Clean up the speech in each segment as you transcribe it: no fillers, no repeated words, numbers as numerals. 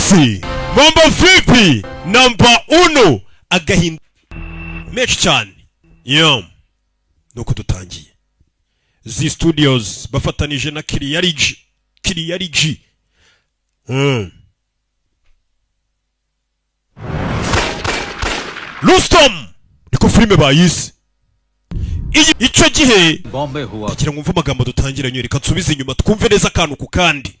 Munsi mambo vipi? Namba uno, agahinda menshi cyane yo. Nuko dutangiye Zee Studios bafatanije na Kiriyariji, Kiriyariji. Rustom niko filime bayise. Icyo gihe Bombay हुआ kugira ngo wumve amagambo dutangiranye, reka nsubize inyuma twumve neza akantu ku kandi.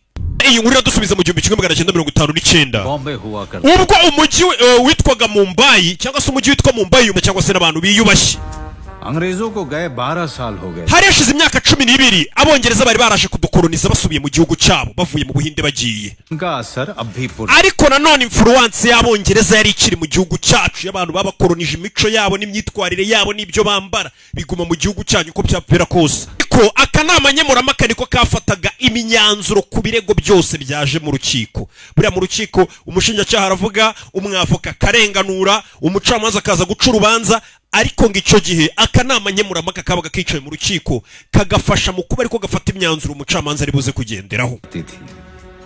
Iyi nkuru iradusubiza mu 1959. Bombay हुआ करता Ubwo umujyi witwaga Mumbai, cyangwa se umujyi witwa Mumbai, cyangwa se n'abantu biyubashye. अंग्रेजों को गए 12 साल हो गए। Hari hashize imyaka 12 Abongereza bari baraje kudukoloniza, basubiye mu gihugu cyabo, bavuye mu Buhinde bagiye. उनका असर अब भी पूरा Ariko nanone influence y'Abongereza yari ikiri mu gihugu cyacu, y'abantu babakolonije, imico yabo n'imyitwarire yabo n'ibyo bambara biguma mu gihugu cyanyu uko byapfira kose. Ariko akanama nkemurampaka niko kafataga imyanzuro ku birego byose byaje mu rukiko. Buriya mu rukiko umushinjacyaha aravuga, umwavoka akarenganura, umucamanza akaza guca urubanza. Ariko ngo icyo gihe akanama nkemurampaka kabaga kicaye mu rukiko, kagafasha mu kuba ariko gafata imyanzuro umucamanza ari buze kugenderaho. थी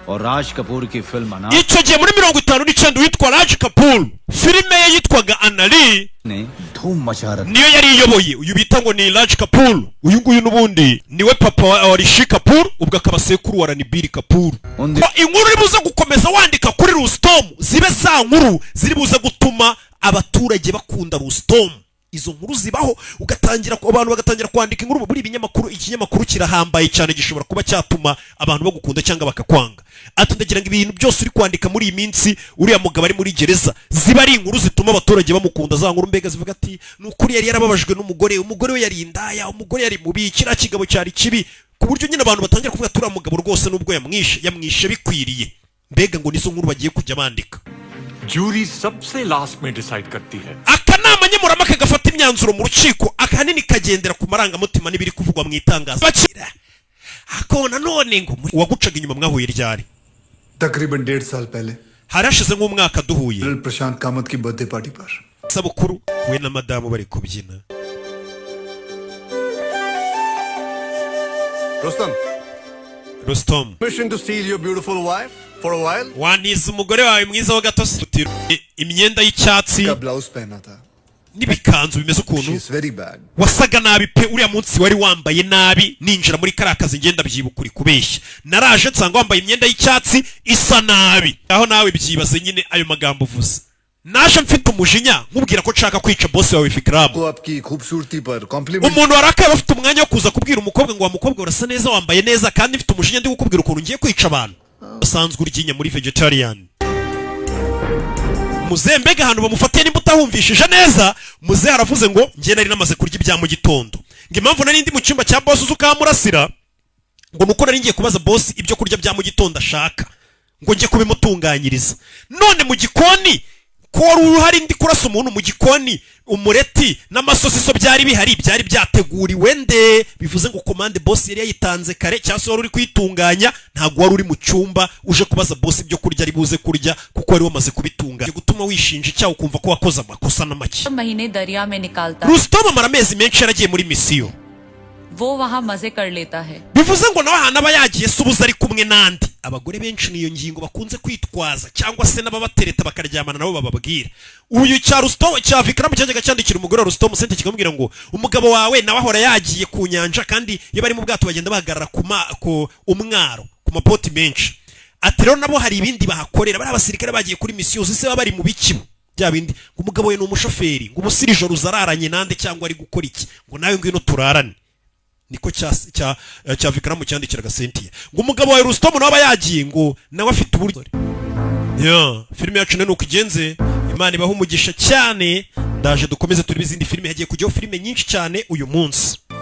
और राज कपूर की film अना Icyo gihe muri 59, uwitwa Raj Kapoor, filime ye yitwaga Anari ने धूम मचा रखी। niyo yari iyoboye. Uyu bita ngo ni Raj Kapoor, uyu nguyu n'ubundi niwe papa wa Rishi Kapoor, ubwo akaba sekuru wa Ranbir Kapoor. Undi Ko inkuru uri buze gukomeza wandika kuri Rustom zibe za nkuru ziri buze gutuma abaturage bakunda Rustom. Izo nkuru zibaho, ugatangira abantu bagatangira kwandika inkuru buri ibinyamakuru. Ikinyamakuru kirahambaye cyane, gishobora kuba cyatuma abantu bagukunda cyangwa bakakwanga. Ati ndagira ngo ibintu byose uri kwandika muri iyi minsi uriya mugabo ari muri gereza ziba ari inkuru zituma abaturage bamukunda, za nkuru mbega zivuga ati ni ukuri yari yarababajwe n'umugore, umugore we yari indaya, umugore yari mubi, kiriya kigabo cyari kibi, ku buryo nyine abantu batangira kuvuga ati uriya mugabo rwose nubwo yamwishe, yamwishe bikwiriye. Mbega ngo nizo nkuru bagiye kujya bandika. Jury सबसे last में decide करती है। Akanama nkemurampaka gafata imyanzuro mu rukiko ahanini kagendera ku marangamutima n'ibiri kuvugwa mu itangazo. Bakira ako nanone ngo uwagucaga inyuma mwahuye ryari? तकरीबन 1.5 साल पहले। Hari hashize nk'umwaka duhuye. Prashant Kamat की birthday party पर। Sabukuru, we na madamu bari kubyina. Rustam, Rustom, mission to steal your beautiful wife for a while. Wantiza umugore wawe mwiza wa gato? Imyenda y'icyatsi का blouse पहना था। n'ibikanzu bimeze ukuntu. She is very bad. Wasaga nabi pe, uriya munsi wari wambaye nabi. Ninjira muri kariya kazi ngenda byibuka, uri kubeshya, naraje nsanga wambaye imyenda y'icyatsi isa nabi. Aho nawe byibaze nyine ayo magambo uvuze. Naje mfite umujinya nkubwira ko nshaka kwica boss wawe Vikram. को आपकी खूबसूरती पर compliment. Umuntu warakaye aba afite umwanya wo kuza kubwira umukobwa ngo wa mukobwa urasa neza, wambaye neza, kandi mfite umujinya ndi kukubwira ukuntu ngiye kwica abantu? Usanzwe uryinya muri vegetarian. Muzehe mbega ahantu bamufatiye, nimba utahumvishije neza, muzehe aravuze ngo njye nari namaze kurya ibya mu gitondo, ngo impamvu nari ndi mu cyumba cya boss uzi ukamurasira ngo nuko nari ngiye kubaza boss ibyo kurya bya mu gitondo ashaka, ngo njye kubimutunganyiriza. None mu gikoni ko wari uhari ndi kurasa umuntu mu gikoni, umureti n'amasosiso byari bihari, byari byateguriwe nde? Bivuze ngo commande boss yari yayitanze kare, cyangwa se wari uri kuyitunganya. Ntabwo wari uri mu cyumba uje kubaza boss ibyo kurya ari buze kurya, kuko wari wamaze kubitunganya. Gutuma wishinja icyaha, ukumva ko wakoze amakosa n'amake. महीने दरिया में निकालता। Rustom amara amezi menshi yaragiye muri misiyo. वो वहाँ मजे कर लेता है। Bivuze ngo nawe ahantu aba yagiye se ubuze ari kumwe n'andi. Abagore benshi niyo ngingo bakunze kwitwaza, cyangwa se n'ababatereta bakaryamana nabo bababwira. Uyu cya Rustom, cya Vikram, cyajyaga cyandikira umugore wa Rustom Sente kikamubwira ngo umugabo wawe nawe ahora yagiye ku nyanja, kandi iyo bari mu bwato bagenda bahagarara ku umwaro, ku mapoti menshi. Ati rero nabo hari ibindi bahakorera. Bari abasirikare bagiye kuri misiyo, se baba bari mu biki? Bya bindi ngo umugabo we ni umushoferi, ngo ubusira ijoro uzararanye nande cyangwa ari gukora iki, ngo nawe ngwino turarane. Niko cya Vikram cyandikiraga Cynthia ngo umugabo wawe Rustom nawe aba yagiye, ngo nawe afite uburyo ya. Filime yacu ni uko igenze. Imana ibaha umugisha cyane. Ndaje dukomeze turebe izindi filime. Hagiye kujyaho filime nyinshi cyane uyu munsi.